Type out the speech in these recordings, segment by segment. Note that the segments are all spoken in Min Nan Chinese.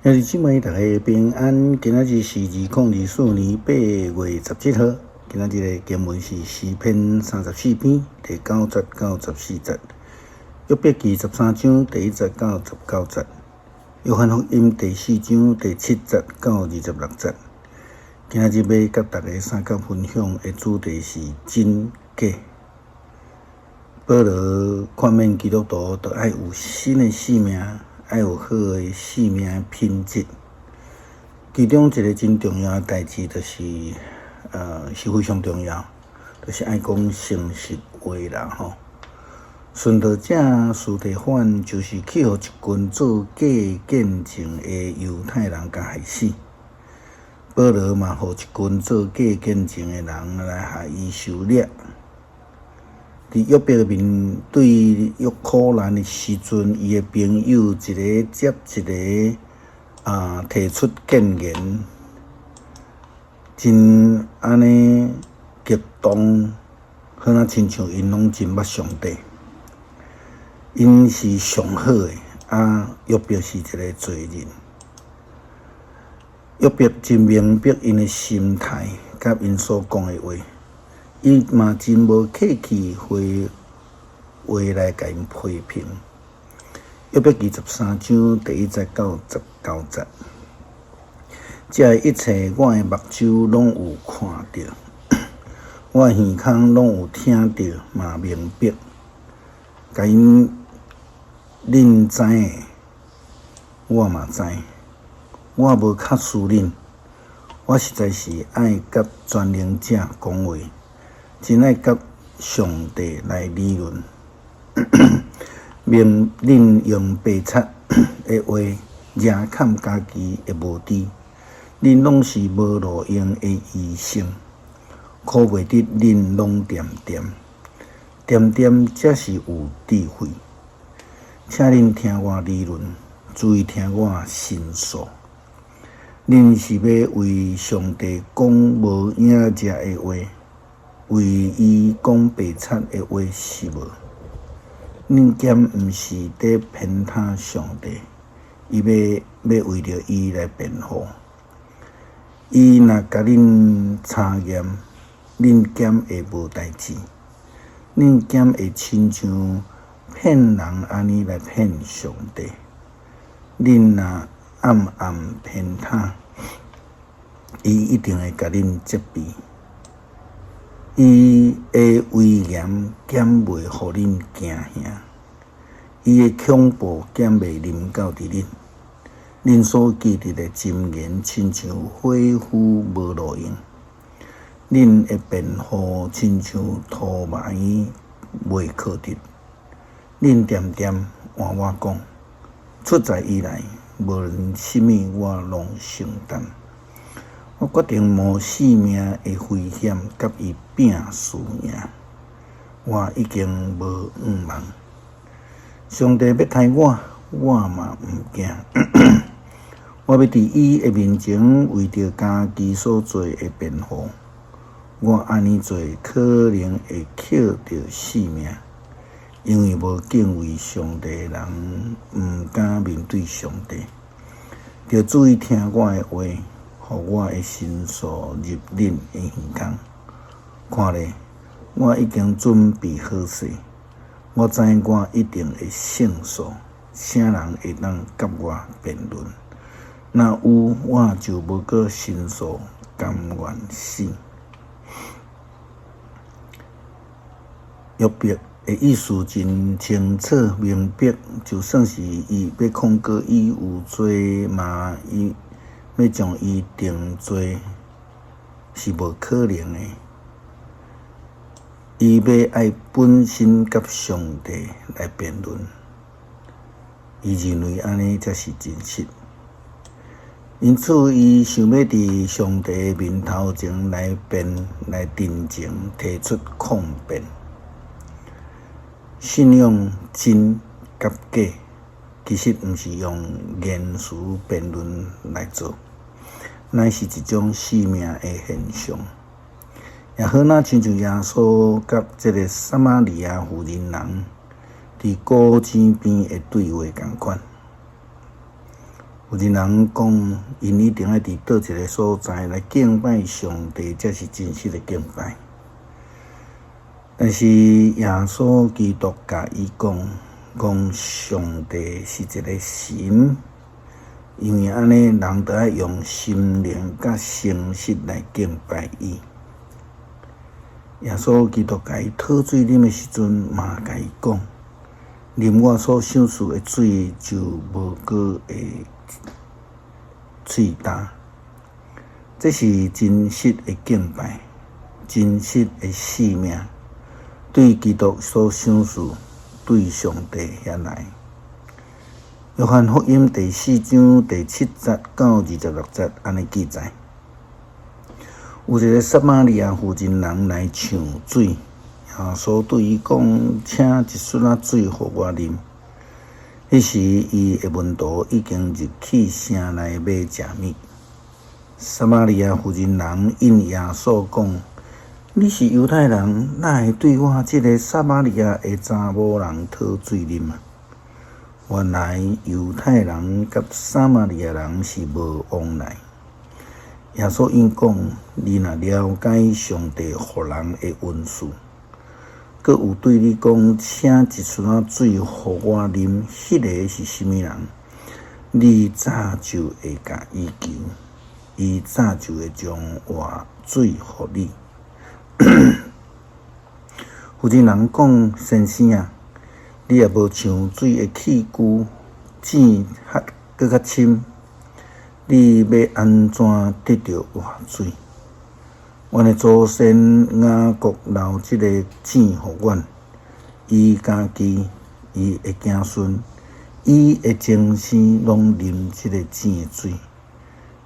兄弟姊妹，大家平安。今仔日是2024年8月17號。今仔日的經文是詩篇34篇第9節到14節，約伯記13章第1節到19節，約翰福音第4章第7節到26節。今仔日欲佮大家相佮分享的主題是真假。保羅勸勉基督徒，著愛有新的生命，愛有好的生命品質。其中一个真重要的代誌，就是非常重要，就是愛講誠實話啦吼。殉道者司提反就是去予一群做假見證的猶太人共害死。保羅嘛，予一群做假見證的人來予伊收掠。佇約伯面對約苦難的時陣，伊的朋友一个接一个提出建言，真按呢激動，好若親像𪜶攏真捌上帝，𪜶是上好的，約伯是一个罪人。約伯真明白𪜶的心態，佮𪜶所講的話。伊嘛真無客氣，回話來共𪜶批評。約伯記13章第1節到19節，這一切我的目睭攏有看著，我的耳孔攏有聽著，嘛明白。共𪜶恁知的，我嘛知。我無較輸恁，我實在是愛佮全能者講話。真愛佮上帝來理論，免恁用白賊的話惹崁家己的無知，恁攏是無路用的醫生，苦袂得恁攏恬恬，恬恬才是有智慧。請恁聽我理論，注意聽我申訴。恁是欲為上帝講無影跡的話，為伊講白賊的話是無？恁敢毋是佇鞭撻上帝？伊欲為著伊來辯護。伊若共恁查驗，恁敢會無代誌？恁敢會親像騙人按呢來騙上帝？恁若暗暗鞭撻，伊一定會共恁責備。伊的威嚴敢袂予恁驚嚇？伊的恐怖敢袂臨到佇恁？恁所記得的箴言，親像火斧無路用；恁的辯護，親像塗埋袂靠得。恁恬恬換我講，出在以來，無論啥物我攏承擔。我決定冒性命的危險，佮伊拼輸贏。我已經無向望。上帝欲刣我，我嘛毋驚。我欲佇伊的面前為著家己所做的辯護。我按呢做，可能會抾著性命，因為無敬畏上帝的人，毋敢面對上帝。著注意聽我的話，予我的申訴入恁的耳孔。看咧，我已經準備好勢，我知我一定會勝訴，啥人會當佮我辯論？若有，我就無閣申訴，甘願死。約伯的意思真清楚明白，就算是伊欲控告伊有罪嘛，伊欲將伊定罪是無可能的。伊欲愛本身佮上帝來辯論，伊認為按呢才是真實。因此，伊想欲佇上帝面頭前來辯、來陳情，提出抗辯。信仰真佮假，其實毋是用言辭辯論來做，乃是一種生命的現象。也好若親像耶穌佮這个撒瑪利亞婦人佇古井邊的對話仝款。有一人講，𪜶一定愛佇佗一个所在來敬拜上帝，才是真實的敬拜。但是耶穌基督共伊講，講上帝是一个神，因為按呢，人著愛用心靈佮誠實來敬拜伊。耶穌基督共伊討水啉的時陣，嘛共伊講：啉我所賞賜的水，就無閣會喙焦。這是真實的敬拜，真實的性命，對基督所賞賜，對上帝遐來。約翰福音第四章第七節到二十六節按呢記載：有一个撒瑪利亞婦人人來搶水，耶穌對伊講：請一撮仔水予我啉。彼時，伊的門徒已經入去城內買食物。撒瑪利亞婦人人應耶穌講：你是猶太人，哪會對我這个撒瑪利亞的查某人討水啉啊？原來猶太人佮撒瑪利亞人是無往來。耶穌應講：你若了解上帝予人的恩賜，閣有對你講，請一撮仔水予我啉，彼个是啥物人？你早就會共伊求，伊早就會將活水予你。婦人人講：先生啊，你也無搶水的器具，井較閣較深，你欲按怎得著活水？阮的祖先雅各留這个井予阮，伊家己、伊的子孫、伊的曾孫攏啉這个井的水。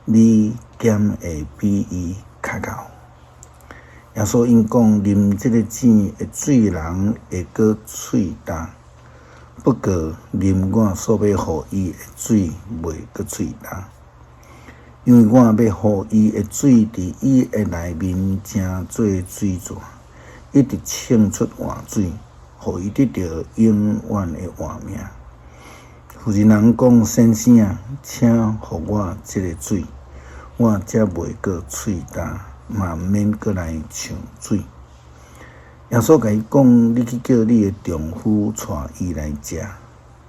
你敢會比伊較𠢕？耶穌應講：啉這个井的水人會閣喙焦，不過啉我所欲予伊的水，袂閣喙焦。因為我欲予伊的水，佇伊的內面成做水泉，一直衝出活水，予伊得著永遠的活命。婦人人講：先生啊，請予我這个水，我才袂閣喙焦，嘛毋免閣來搶水。耶穌共伊講：你去叫你的丈夫帶伊來遮。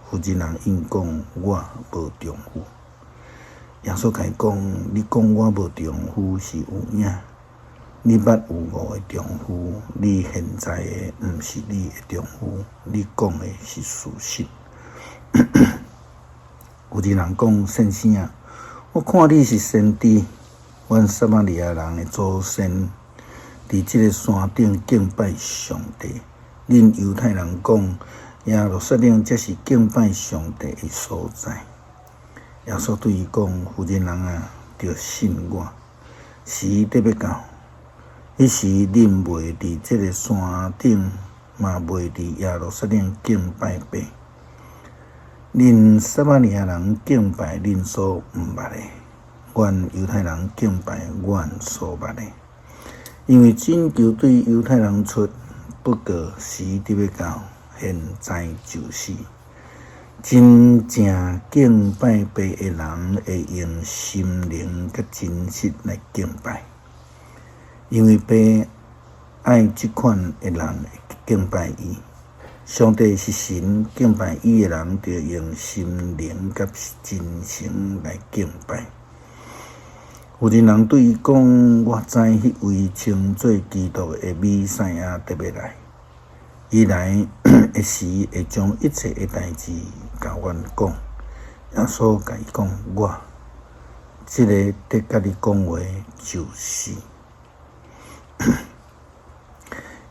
婦人人應講：我無丈夫。耶穌共伊講：你講我無丈夫是有影，你捌有五个丈夫，你現在的毋是你的丈夫，你講的是事實。婦人人講：先生啊，我看你是先知，阮撒瑪利亞人的祖先佇這个山頂敬拜上帝，恁猶太人講耶路撒冷才是敬拜上帝的所在。耶穌對伊講：婦人人啊，著信我，時得欲到，彼時恁袂佇這个山頂，嘛袂佇耶路撒冷敬拜父。恁撒瑪利亞人敬拜恁所毋捌的，阮猶太人敬拜阮所捌的。因為拯救對猶太人出，不過時得欲到，現在就是。真正敬拜父的人，會用心靈佮真實來敬拜，因為父愛這款的人敬拜伊。上帝是神，敬拜伊的人，著用心靈佮真誠來敬拜。婦人人對伊講：我知彼位稱做基督的彌賽亞得欲來，伊來的時會將一切的代誌共阮講。耶穌共伊講：我這个佇佮你講話就是。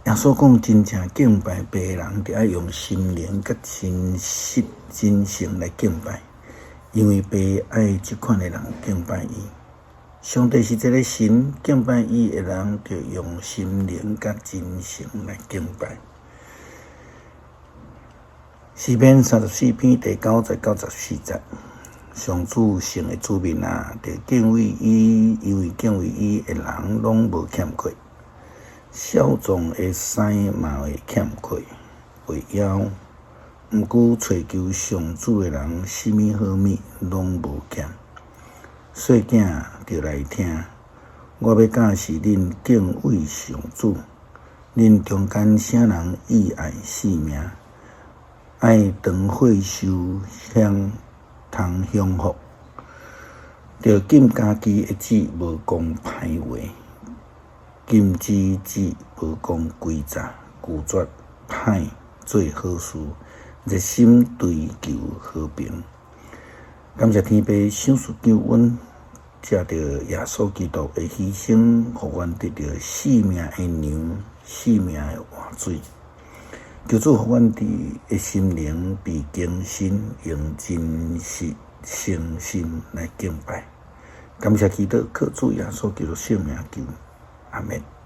耶穌講：真正敬拜父的人，著愛用心靈佮真實真誠來敬拜，因為父愛這款的人敬拜伊。上帝是一个神，敬拜伊的人，著用心靈佮真誠來敬拜。詩篇三十四篇第九節到十四節，上主聖的子民啊，著敬畏伊，因為敬畏伊的人攏無欠缺，少壯的獅嘛會欠缺，會枵，毋過揣求上主的人，啥物好物攏無欠。細囝著來聽，我欲教示恁敬畏上主。恁中間啥人意愛性命，愛長歲壽享通享福，著禁家己的舌無講歹話，禁止舌無講詭詐，拒絕歹做好事，熱心追求和平。感謝天父賞賜救恩，藉著耶穌基督的犧牲，予阮得著性命的糧、性命的活水。求主予阮的心靈被更新，用真實誠心來敬拜。感謝基督，靠主耶穌基督聖名求，阿們。